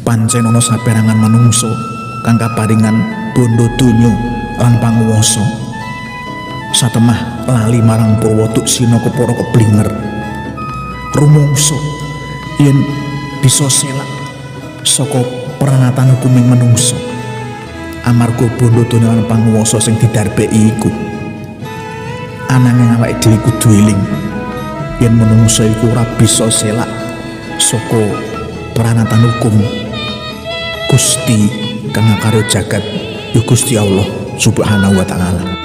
Pancen ana saperangan manungsa kang kaparingan bondo donya lan panguwasa. Satemah lali marang purwa duksina kepara keblinger. Rumangsa yen bisa selak saka pranatan hukuming manungsa. Amarga bondo donya lan panguwasa sing didarbeki iku. Ananging awake dhewe kudu eling yen manungsa iku ora bisa selak saka pranatan hukum Gusti kang akarya jagat ya Gusti Allah Subhanahu wa taala.